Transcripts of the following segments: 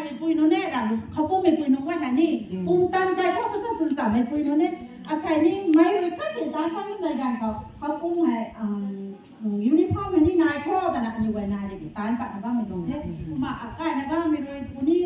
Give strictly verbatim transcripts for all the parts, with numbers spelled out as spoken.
Meipui nunc e, ra, khou pum meipui nunc guay hei ni. Pum tan kai khou tu ta swn sa meipui nunc e. Asei ni mei rui khat si tan kanmei ganv khou, khou pum hei, uniform hei ni nai khou twna aniu guay nai de tan patna bammei tuang the. Kumna akai na gaymei rui puni,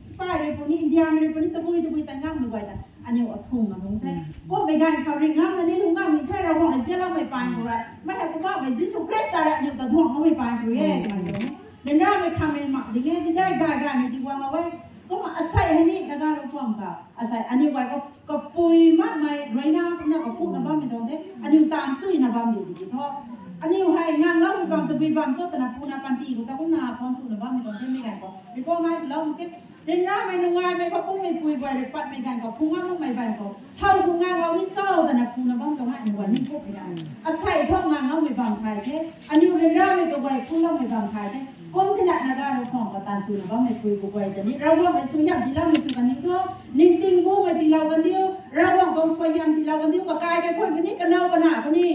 sipai rui puni, Indiamei rui puni, tabui tabui tan gaymei guay ta aniu athung na bung the. Kummei ganv khou ringh ngam na ni lung ngam ni the, Ravguangc na zianloumei paan khou rui. Mei hei Poubauhmei Jisu Khrista rui aniu ta duang makmei paan khou rui e, twmei tuang e. Ryanramei khammei mak ding e, ti dai gay gaymei di guang lou e. Kumna asei hei ni Naga Ravguangc ta, asei aniu guay khou kapui makmei ruina kumna kakuna bammei tuang the, aniu taanv suina bam di di tho. Aniu hei ngangloumei bam tabui bam cho twna puna panty khou ta kumna phone swna bammei tuang the, mei ganv khou recognize lou mak khe. Ryanramei nungaimei khou pum meipui guay rui patmei ganv khou phung ngam makmei ganv khou thau khou nganglou ni cho twna phungna bam tuang hei aniu guay ni kummei ganv. Asei thu ngangloumei bam thay the, aniu ryanramei kaguay phungloumei bam thay the. Kum tina Naga Ravguangc khou taanv swna bammei pui kaguay ta ni Ravguangc rui suaihiam tiiloumei sw kan diu tho. Ningting bumei tiilou kan diu, Ravguangc tuang suaihiam tiilou kan diu, kakai kaipui kani, kanow kana kani,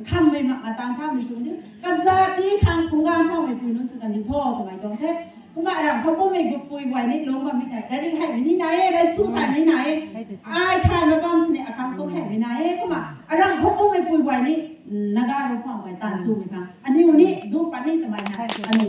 khammei mak na taanv thamei sw kan diu, kazat ti khang phungc ganv thaumei pui nunc sw kan diu tho, twmei tuang the. Kumna aram khou kummei gupui guay ni lung bammei tei, lairik heimei ni nai e, laisu thaymei ni nai e. Ai thay mak bam sini akhang sw heimei nai e. Kumna aram khou kummei pui guay ni, Naga Ravguangc guay taanv swmei khang aniu ni du pat ni twmei hei